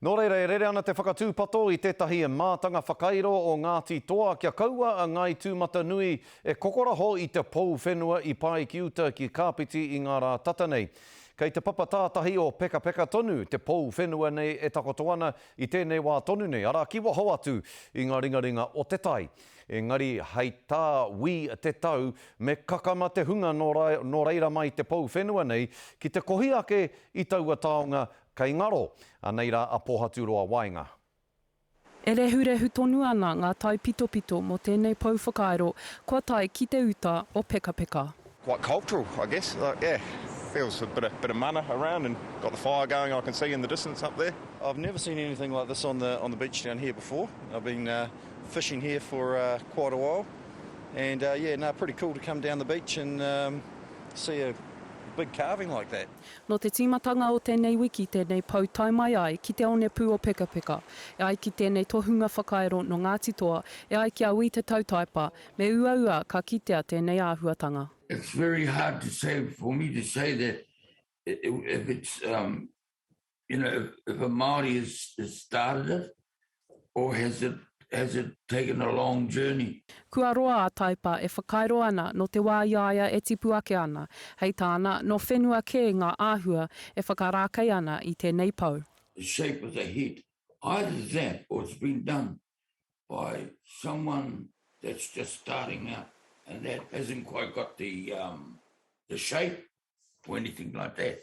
Nō reira, e rere ana te whakatūpato i tētahi mātanga whakairo o Ngāti Toa kia kaua a Ngāi Tūmatanui e kokoraho i te pou whenua i pae ki uta ki Kāpiti i ngā rā tata nei. Kei te papa tātahi o Pekapeka tonu te pou whenua nei e takoto ana i tēnei wā tonu nei, arā ki waho atu i ngā ringaringa o te tai. Engari, hei tā Wī Te Tau, me kakama te hunga nō reira mai te pou whenua nei ki te kohi ake i taua taonga Kei ngaro! Anei rā a Pōhaturoa Waenga. E rehurehu tonu ana ngā taipitopito mō tēnei pou whakairo kua tae ki te uta o Pekapeka. Quite cultural I guess, like yeah, feels a bit of bit of mana around and got the fire going I can see in the distance up there. I've never seen anything like this on the on the beach down here before. I've been uh, fishing here for uh, quite a while and uh, yeah, no, pretty cool to come down the beach and um, see a big carving like that. Nō te tīmatanga o tēnei wiki tēnei pou tae mai ai ki te onepū o Pekapeka. E ai ki tēnei tohunga whakairo nō Ngāti Toa, e ai ki a Wi Te Tautaipa, me uaua ka kitea tēnei āhuatanga. It's very hard to say, for me to say that if it's um, you know, if, if a Māori has, has started it, or has it, has it taken a long journey? Kua roa a Taipa e whakairo ana nō te wā i a ia e tipu ake ana. Hei tāna, nō whenua kē ngā āhua e whakarākei ana i tēnei pou. The shape of the head, either that or it's been done by someone that's just starting out and that hasn't quite got the, um, the shape or anything like that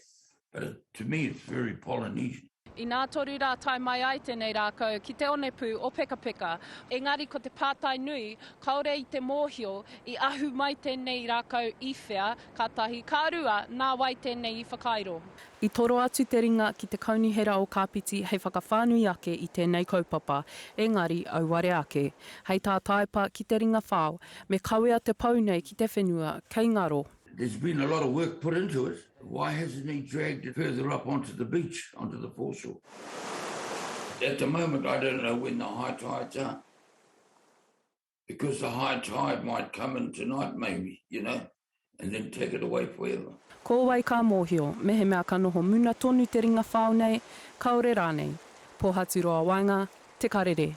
but it, to me it's very Polynesian. Inā toru rā tae mai ai tēnei rākau ki te onepū o Pekapeka. Engari ko te pātai nui, kāore i te mōhio i ahu mai tēnei rākau i whea, ka tahi, ka rua, nā wai tēnei i whakairo? I toro atu te ringa ki te Kaunihera o Kāpiti hei whakawhānui ake i tēnei kaupapa, engari auare ake. Hei tā Taepa ki te ringa whao, me kawea te pou nei ki te whenua, kei ngaro. There's been a lot of work put into it, why hasn't he dragged it further up onto the beach, onto the foreshore? At the moment I don't know when the high tides are because the high tide might come in tonight maybe, you know, and then take it away forever. Ko wai ka mōhio, mehemea ka noho muna tonu te ringa whao nei, kāore rānei. Pōhaturoa Waenga, Te Karere.